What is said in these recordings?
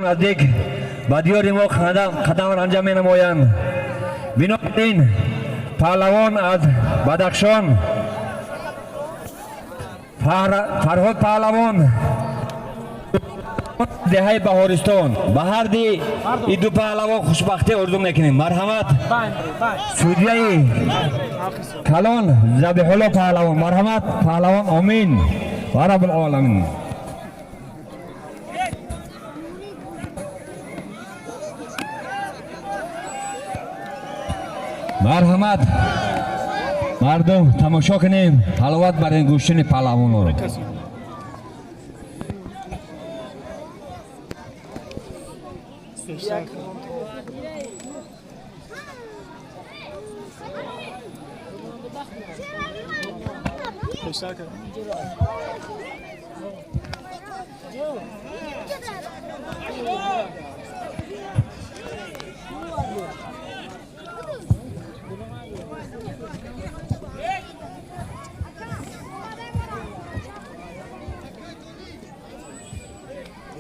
Наздик ба диёри мо қадам ранҷа менамоянд. Бинобар ин паҳлавон аз Бадахшон Фарҳод паҳлавон деҳаи Баҳористон. Ба ҳарди ин ду паҳлавон хушбахтӣ орзу мекунем. Марҳамат, судяи калон Забиҳулло паҳлавон. Марҳамат паҳлавон, омин ва раббулоламин. Марҳамат мардум, тамошо кунем, ҳаловат барин гӯштини паҳлавонро.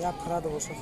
Я правда вошел.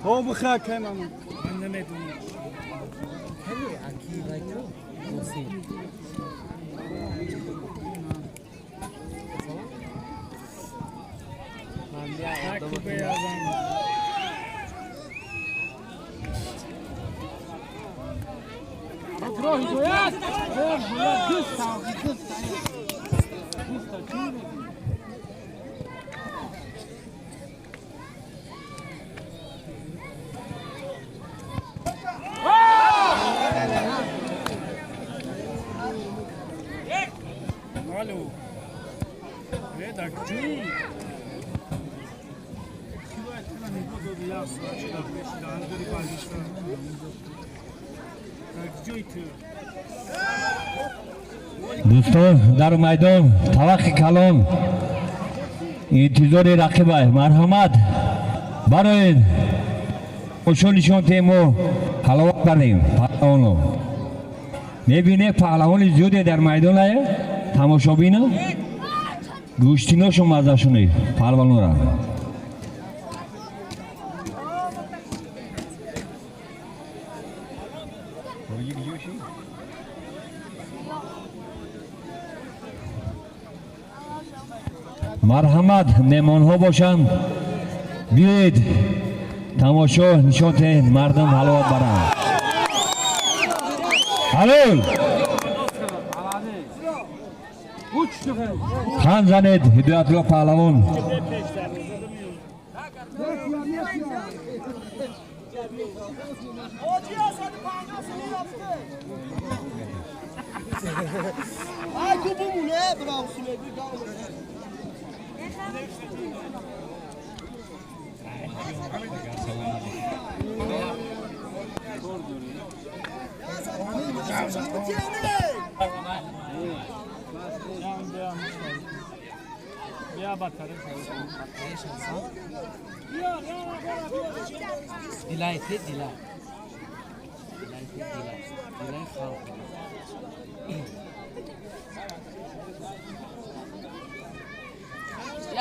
تو بخیر کنم من نمیدونم. Дӯстон, дар майдон таваққи калон интизори рақибай. Марҳамат, бароед, хушҳол нишон диҳем, мо ҳаловат барем паҳлавонро. Мебинем паҳлавони зиёде дар майдонае, тамошобина гӯштиношо маззашуни паҳлавонора. Марҳамат, меҳмонҳо бошанд, биёед тамошо нишон диҳед, мардум ҳаловат баранд. Ҳалол хан занед Ҳидоятулло паҳлавон.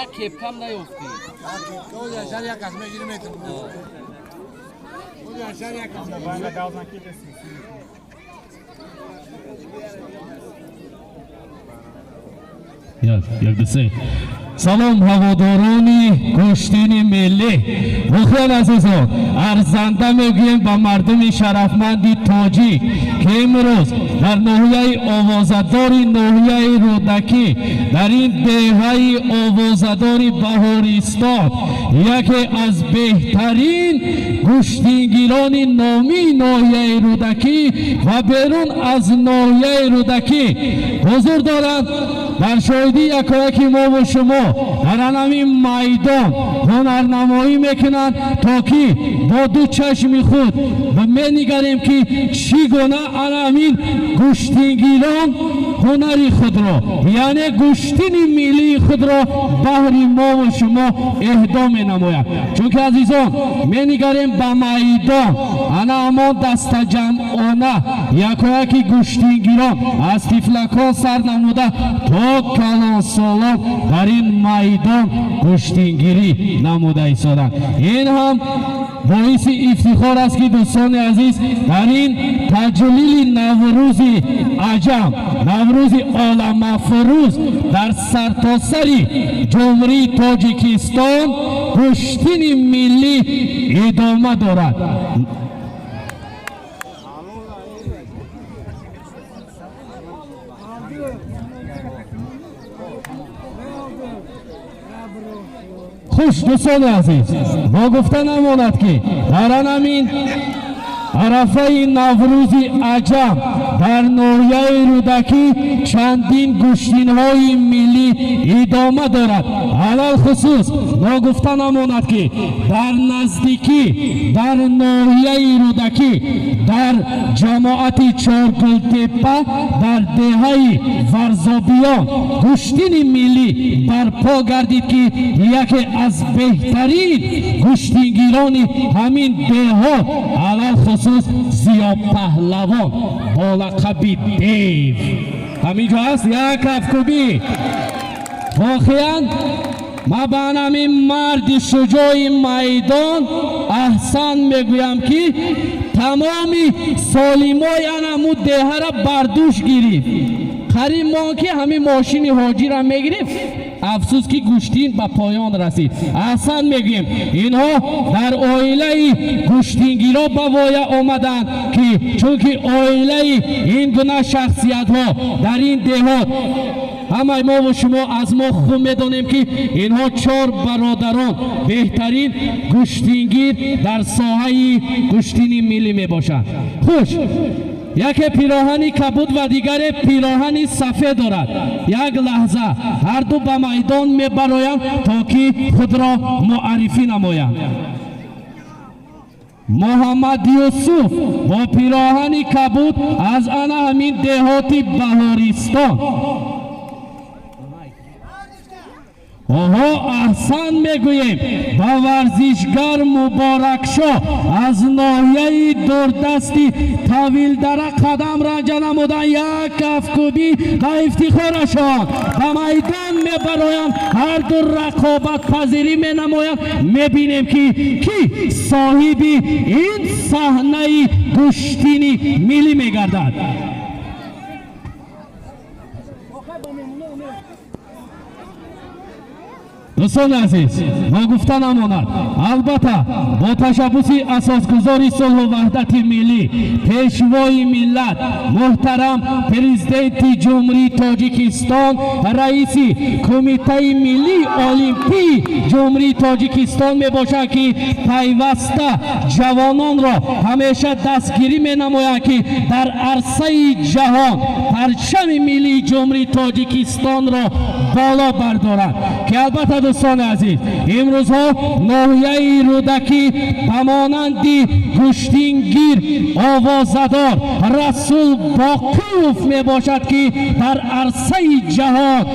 Як кепкам наёфтӣ. Як, як, ду, се. Салом ҳаводорони гӯштини миллӣ. Воқеан азизон, арзанда мегӯем ба мардуми шарафманди тоҷик, ки имрӯз дар ноҳияи овозадори ноҳияи Рӯдакӣ, дар ин деҳаи овозадори Баҳористон, яке аз беҳтарин гӯштингирони номии ноҳияи Рӯдакӣ ва берун аз ноҳияи Рӯдакӣ ҳузур доранд. Дар шоҳидӣ якояки мову шумо дар ҳамин майдон ҳунарнамоӣ мекунанд, то ки бо ду чашми худ менигарем, ки чӣ гуна ҳамин гӯштингирон ҳунари худро, яъне гӯштини миллии худро баҳри мову шумо эҳдо менамояд. Чунки азизон, менигарем ба майдон, ана ҳамон дастаҷамъона якояки гӯштингирон аз тифлакон сар намуда то калонсолон дар ин майдон гӯштингирӣ намуда истоданд. Ин ҳам боиси ифтихор аст, ки дӯстони азиз, дар ин таҷлили Наврӯзи аҷам, Наврӯзи оламафрӯз дар сартосари Ҷумҳурии Тоҷикистон гӯштини миллӣ идома дорад. Хуш дӯстони азиз, ногуфта намонад, ки дар ҳамин арафаи Наврӯзи аҷам дар ноҳияи Рӯдакӣ чандин гӯштинҳои миллӣ идома дорад. Алалхусус ногуфта намонад, ки дар наздикӣ дар ноҳияи Рӯдакӣ дар ҷамоати Чоргултепа дар деҳаи Варзобиён гӯштини миллӣ барпо гардид, ки яке аз беҳтарин гӯштингирони ҳамин деҳот, алалхусус Зиёпаҳлавон бо лақаби Дев ҳамин ҷо аст. Як кафкӯбӣ. Воқеан ман ба ҳамин марди шуҷои майдон аҳсан мегӯям, ки тамоми солимои анаму деҳара бар дӯш гирифт. Қариб мон ки ҳамин мошини ҳоҷира мегирифт. Афсӯс, ки гӯштин ба поён расид. Аҳсан мегӯем, инҳо дар оилаи гӯштингиро ба воя омаданд, ки чунки оилаи ин гуна шахсиятҳо дар ин деҳот ҳамаи мову шумо аз мо хуб медонем, ки инҳо чор бародарон беҳтарин гӯштингир дар соҳаи гӯштини миллӣ мебошанд. Хуш, яке пироҳани кабуд ва дигаре пироҳани сафед дорад. Як лаҳза ҳарду ба майдон мебароянд, то ки худро муаррифӣ намоянд. Муҳаммад Юсуф бо пироҳани кабуд аз ана ҳамин деҳоти Баҳористон. Оҳо, аҳсан мегӯем ба варзишгар Муборакшоҳ аз ноҳияи дурдасти Тавилдара қадам ранҷа намудан. Як кафкӯбӣ ба ифтихорашон. Ба майдон мебароянд, ҳарду рақобатпазирӣ менамоянд. Мебинем, ки кӣ соҳиби ин саҳнаи гӯштини миллӣ мегардад. Дӯстони азиз, ногуфта намонад, албатта бо ташаббуси асосгузори сулҳу ваҳдати миллӣ, пешвои миллат, муҳтарам Президенти Ҷумҳурии Тоҷикистон, раиси Кумитаи миллии олимпии Ҷумҳурии Тоҷикистон мебошад, ки пайваста ҷавононро ҳамеша дастгирӣ менамояд, ки дар арсаи ҷаҳон парчами миллии Ҷумҳурии Тоҷикистонро боло бардоранд. Ки албатта дӯстони азиз, имрӯзҳо ноҳияи Рӯдакӣ ба монанди гӯштингир овозадор Расул Боқиев мебошад, ки дар арсаи ҷаҳон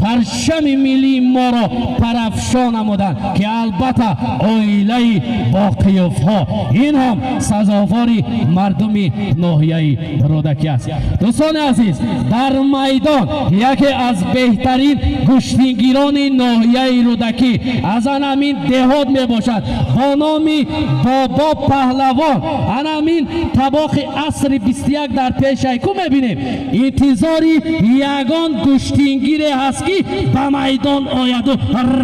парчами миллии моро парафшо намуданд, ки албатта оилаи Боқиевҳо ин ҳам сазовори мардуми ноҳияи Рӯдакӣ аст. Дӯстони азиз, дар майдон яке аз беҳтарин гӯштингирони ноҳияи Рӯдакӣ аз анамин деҳот мебошад бо номи Бобо Паҳлавон. Анамин табоқи асри 21 дар пешайку мебинем. Интизори ягон гӯштингире ҳаст, ки ки ба майдон ояду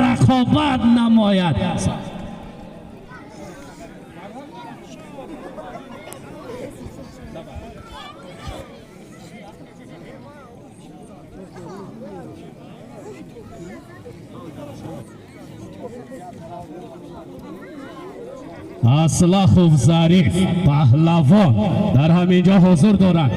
рақобат намояд. Аслахов Зариф паҳлавон дар ҳамин ҷо ҳузур доранд.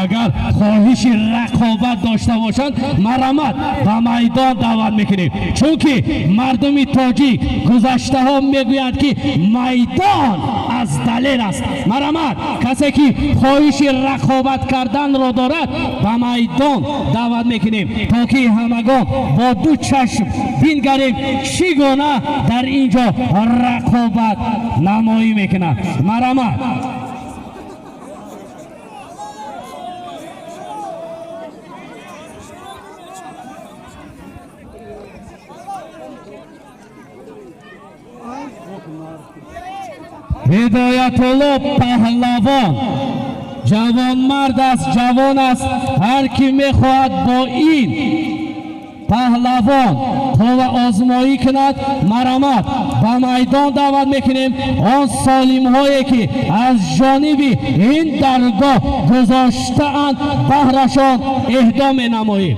Агар хоҳиши рақобат дошта бошанд, марҳамат ба майдон даъват мекунем, чунки мардуми тоҷик гузаштаҳо мегӯянд, ки майдон аз далер аст. Марҳамат, касе ки хоҳиши рақобат карданро дорад, ба майдон даъват мекунем, то ки ҳамагон бо ду чашм бингарем чӣ гуна дар ин ҷо рақобат намоӣ мекунад. Марҳамат. Ҳидоятулло паҳлавон ҷавонмард аст, ҷавон аст. Ҳар ки мехоҳад бо ин паҳлавон қувваозмоӣ кунад, марҳамат ба майдон даъват мекунем. Он солимҳое ки аз ҷониби ин даргоҳ гузоштаанд, баҳрашон эҳдо менамоем.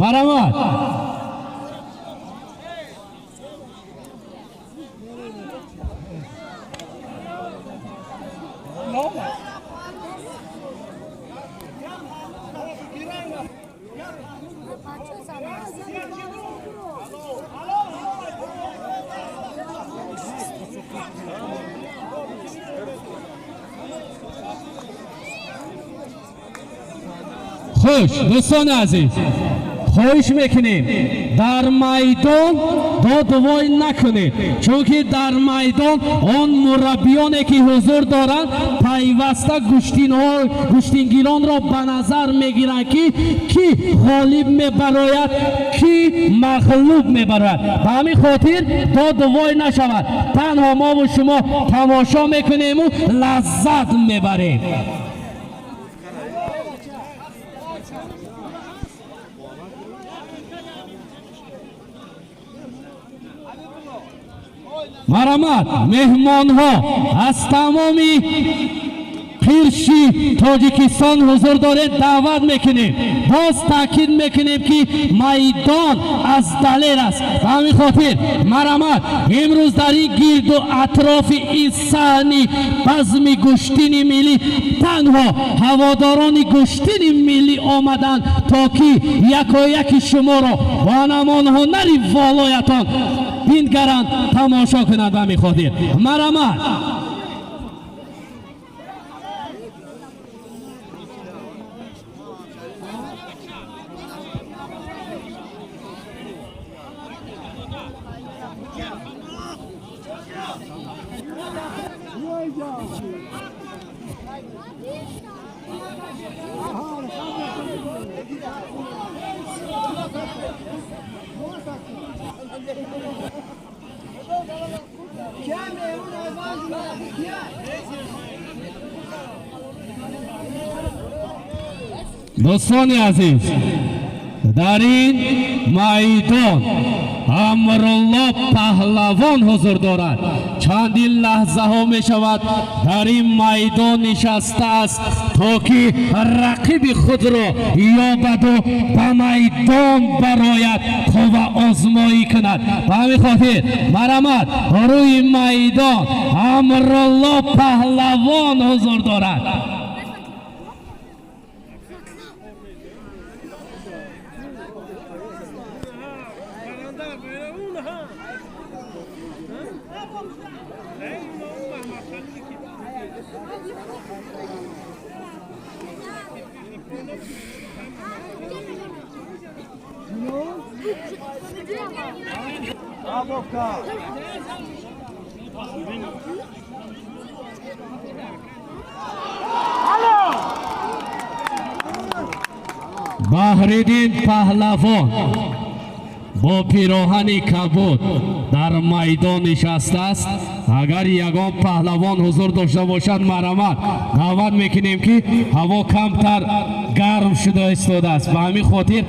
Марҳамат. Хуш дӯстони азиз, хоҳиш мекунем дар майдон додувой накунед, чунки дар майдон он мураббиёне ки ҳузур доранд пайваста гӯштингиронро ба назар мегиранд, ки кӣ ғолиб мебарояд, кӣ мағлуб мебарояд. Ба ҳамин хотир додувой нашавад. Танҳо мову шумо тамошо мекунему лаззат мебарем. Марҳамат, меҳмонҳо аз тамоми қирши Тоҷикистон ҳузур доред, даъват мекунем. Боз таъкид мекунем, ки майдон аз далер аст. Ба ҳамин хотир марҳамат, имрӯз дар ин гирду атрофи ин саҳни базми гӯштини миллӣ танҳо ҳаводорони гӯштини миллӣ омаданд, то ки якояки шуморо бо ҳамон ҳунари волоятон бингаранд, тамошо кунанд. Ба ҳамин хотир марҳамат. Дӯстони азиз, дар ин майдон Амрулло паҳлавон ҳузур дорад. Чандин лаҳзаҳо мешавад дар ин майдон нишастааст, то ки рақиби худро ёбаду ба майдон барояд, қувваозмоӣ кунад. Ба ҳамин хотир марҳамат, рӯи майдон Амрулло паҳлавон ҳузур дорад. Баҳриддин паҳлавон бо пироҳани кабуд дар майдон нишастааст. Агар ягон паҳлавон ҳузур дошта бошад, марҳамат даъват мекунем, ки ҳаво камтар гарм шуда истодааст. Ба ҳамин хотир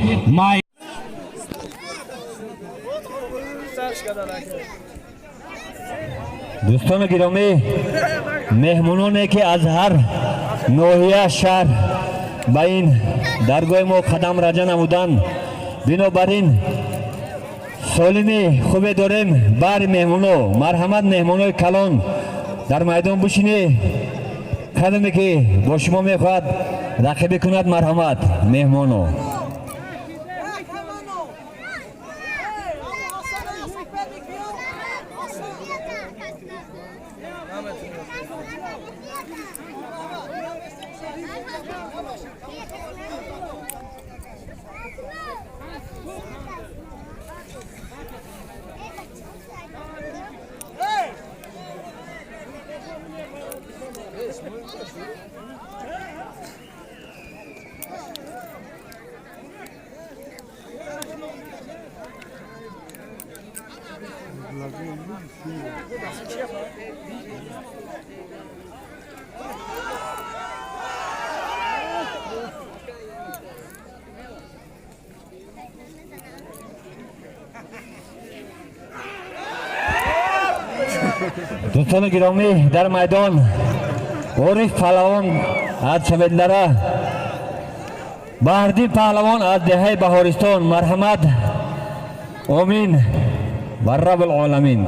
Дӯстони гиромӣ, меҳмононе ки аз ҳар ноҳия шаҳр ба ин даргоҳи мо қадам раҷа намуданд, бинобар ин солими хубе дорем баҳри меҳмоно. Марҳамат, меҳмонои калон, дар майдон бишинӣ. Кадоме ки бо шумо мехоҳад рақибӣ кунад, марҳамат, меҳмоно. Дӯстони гиромӣ, дар майдон Ориф паҳлавон аз Шавелдара, Баҳриддин паҳлавон аз деҳаи Баҳористон. Марҳамат, омин ва раббулоламин.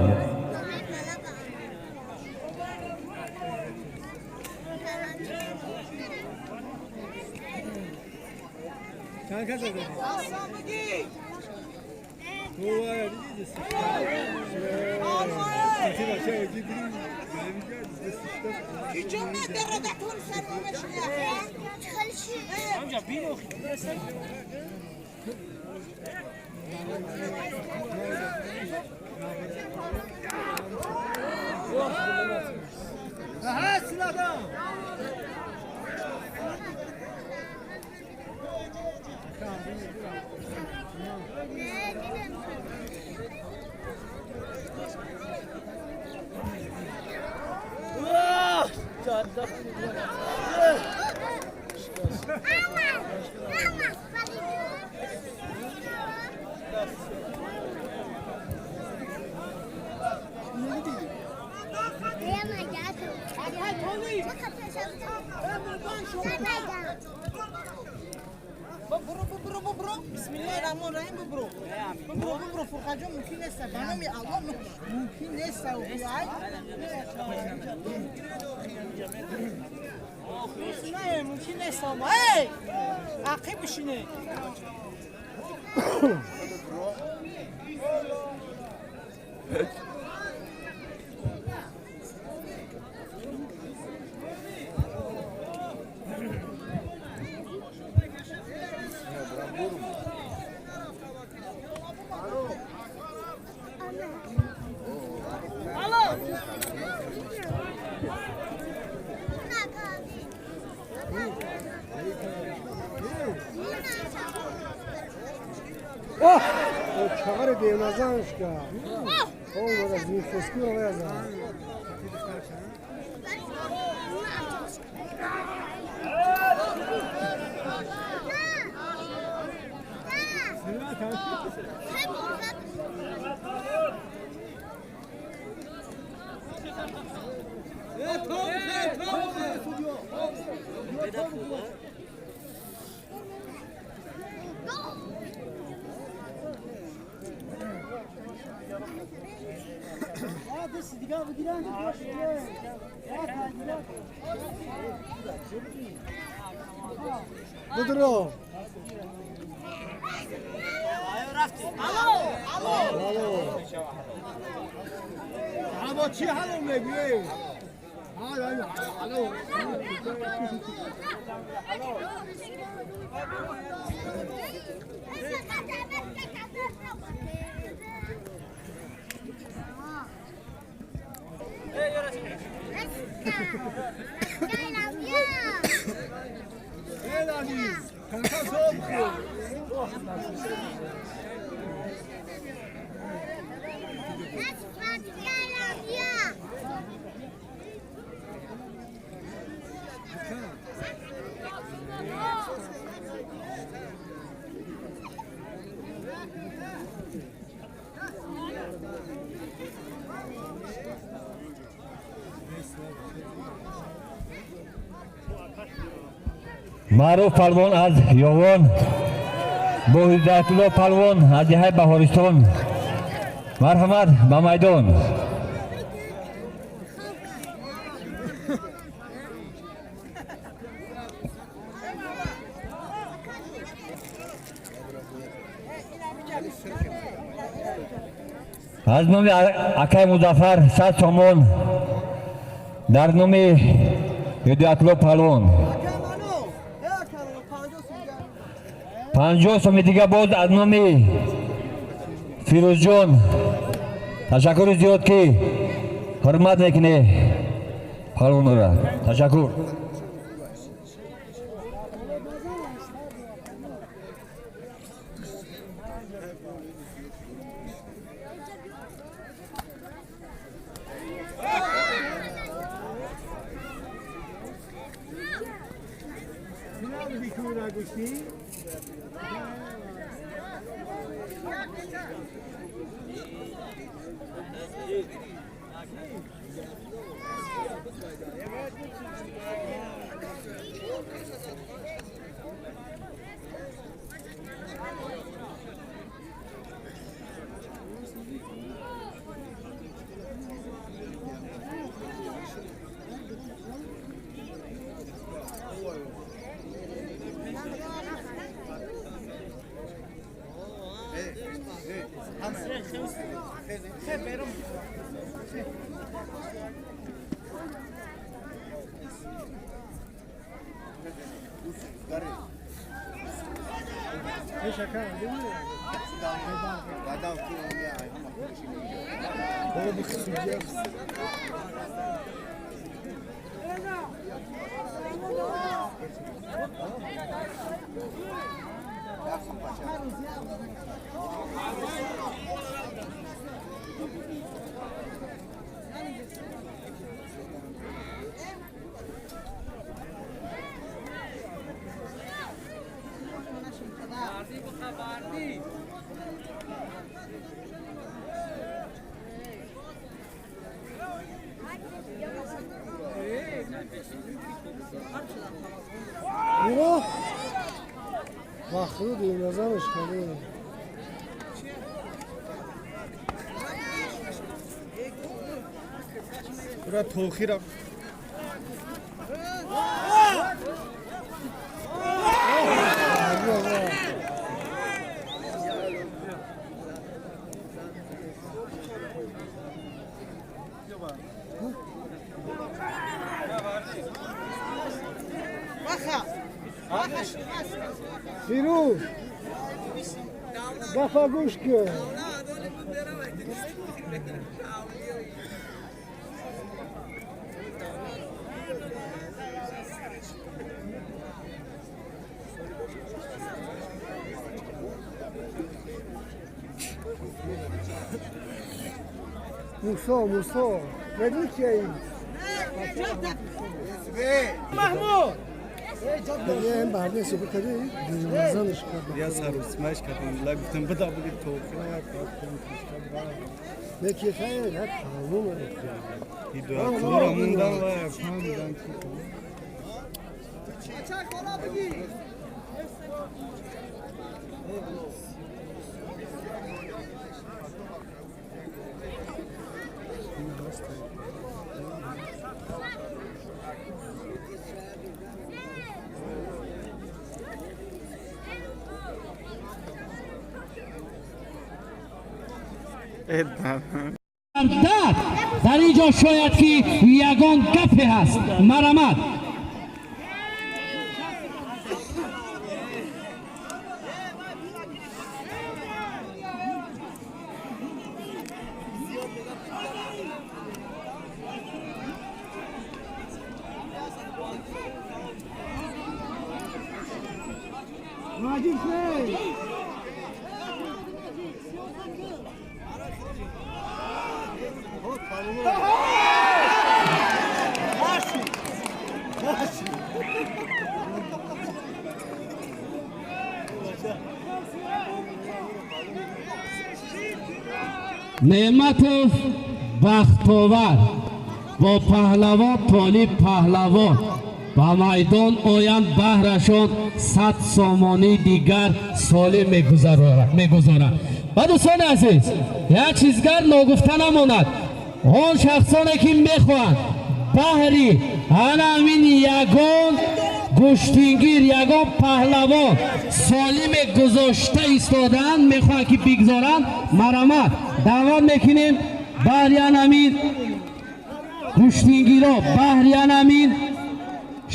Маъруф палвон аз Ёвон бо Ҳидоятулло палвон аз деҳаи Баҳористон. Марҳамат ба майдон. Аз номи акай Музаффар 100 сомон дар номи Ҳидоятулло палвон. 50 соми дига боз аз номи Фирӯзҷон. Ташаккури зиёд ки ҳурмат мекунӣ палвонора. Ташаккур. Тохира Фирӯз, гафа гӯш кун. Мусо, Мусо, медонӣ кия ин? Маҳмуд! Я сарусмаш кардам, ла гуфтам бада буги тохира Неки хайр, ҳа палвон. Ҳидоятуллоро мондан ва фаҳмидан ки Дар ин ҷо шояд ки ягон гапе ҳаст. Марамат. Неъматов Бахтовар бо паҳлавон Толиб Паҳлавон. ба майдон оянд, баҳрашон 100 сомонӣ дигар солим мегузорад. Ва дӯстони азиз, як чизгар ногуфта намонад, он шахсоне ки мехоҳанд баҳри ана ҳамин ягон гӯштингир, ягон паҳлавон солиме гузошта истодаанд, мехоҳанд ки бигзоранд, марҳамат, даъват мекунем баҳри ан ҳамин гӯштингиро, баҳри ан ҳамин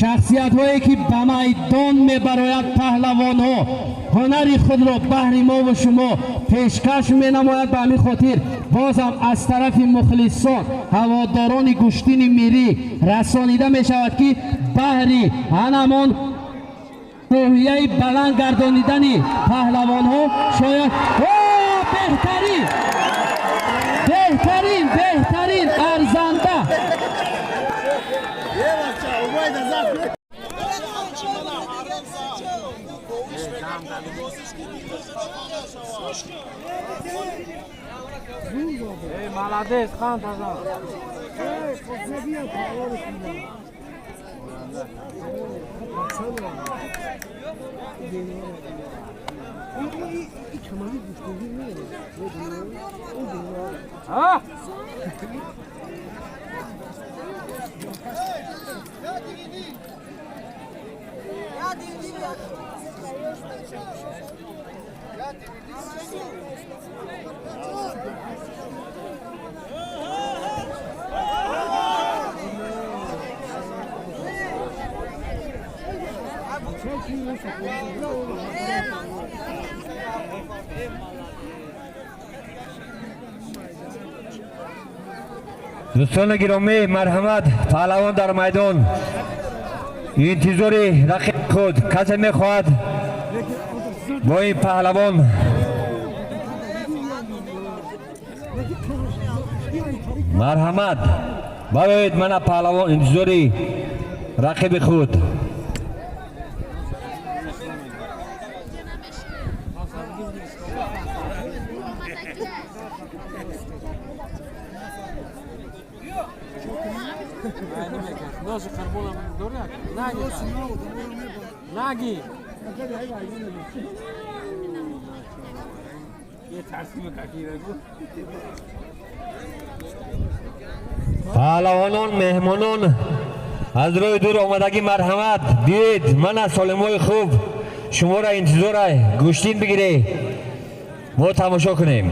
шахсиятҳое ки ба майдон мебароянд, паҳлавонҳо ҳунари худро баҳри мо ва шумо пешкаш менамояд. Ба ҳамин хотир бозам аз тарафи мухлисон, ҳаводорони гӯштини мирӣ расонида мешавад, ки баҳри ҳанамон рӯҳияи баланд гардонидани паҳлавонҳо шояд беҳтарин, беҳтарин, беҳтарин арзанда. Молодец, хан таза. А? Дӯстони гиромӣ, марҳамат, паҳлавон дар майдон интизори рақиби худ. Касе мехоҳад бо ин паҳлавон марҳамат бароед. Мана паҳлавон интизори рақиби худ. Наги. Паҳлавонон, меҳмонон аз рӯи дур омадагӣ марҳамат, биёед. Мана солимҳои хуб шуморо интизора. Гӯштин бигиред, мо тамошо кунем.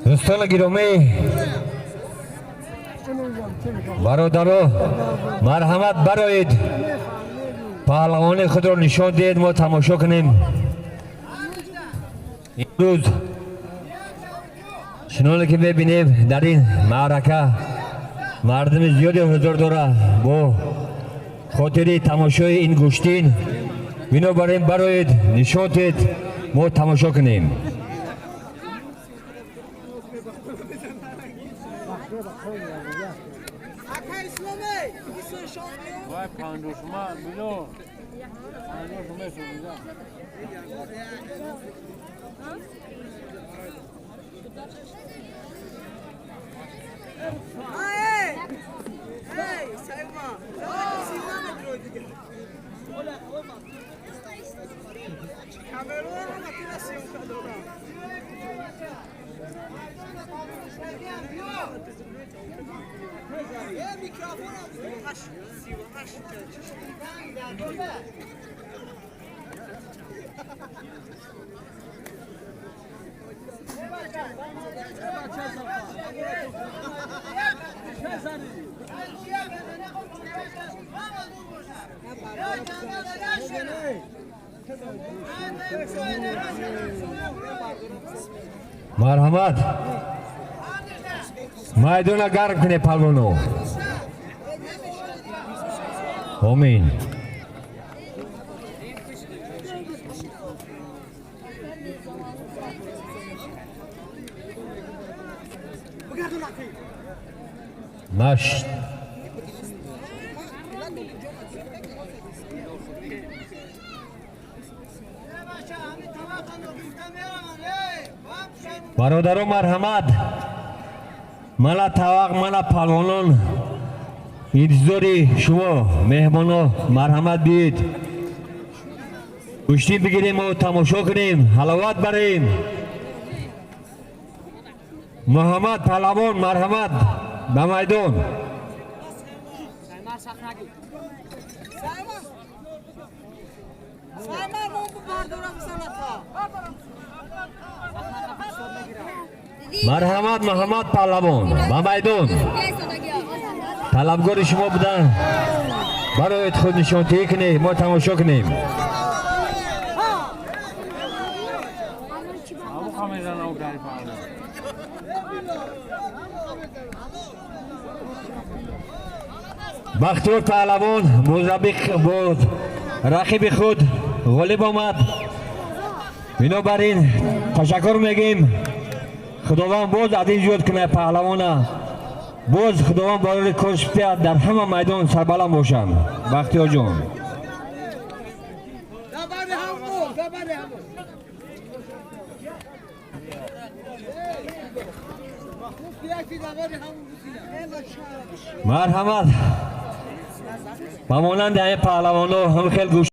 Дӯстони гиромӣ, бародаро, марҳамат бароед, паҳлавони худро нишон диҳед, мо тамошо кунем. Имрӯз чуноне ки мебинем, дар ин маърака мардуми зиёде ҳузур дорад бо хотири тамошои ин гӯштин. Бинобар ин бароед, нишон диҳед, мо тамошо кунем. Марҳамат, майдона гарм кунед палвоно. Омин. Наш бародаро, марҳамат, мана тавақ, мана палвонон интизори шумо, меҳмоно, марҳамат, биед, гӯштӣ бигирему тамошо кунем, ҳаловат барем. Муҳаммад паҳлавон, марҳамат ба майдон. Марҳамат, Муҳаммад паҳлавон ба майдон. Талабгори шумо будан, барои худ нишонтиҳӣ кунед, мо тамошо кунем. Бахтиёр паҳлавон бо рақиби худ ғолиб омад. Бинобар ин ташаккур мегӯем. Худованд боз аз ин зиёд кунад паҳлавона, боз Худованд барои корш биҳад, дар ҳама майдон сарбаланд бошанд. Бахтиёрҷон, марҳамат, ба монанди ҳамин паҳлавоно ҳам хел гӯш.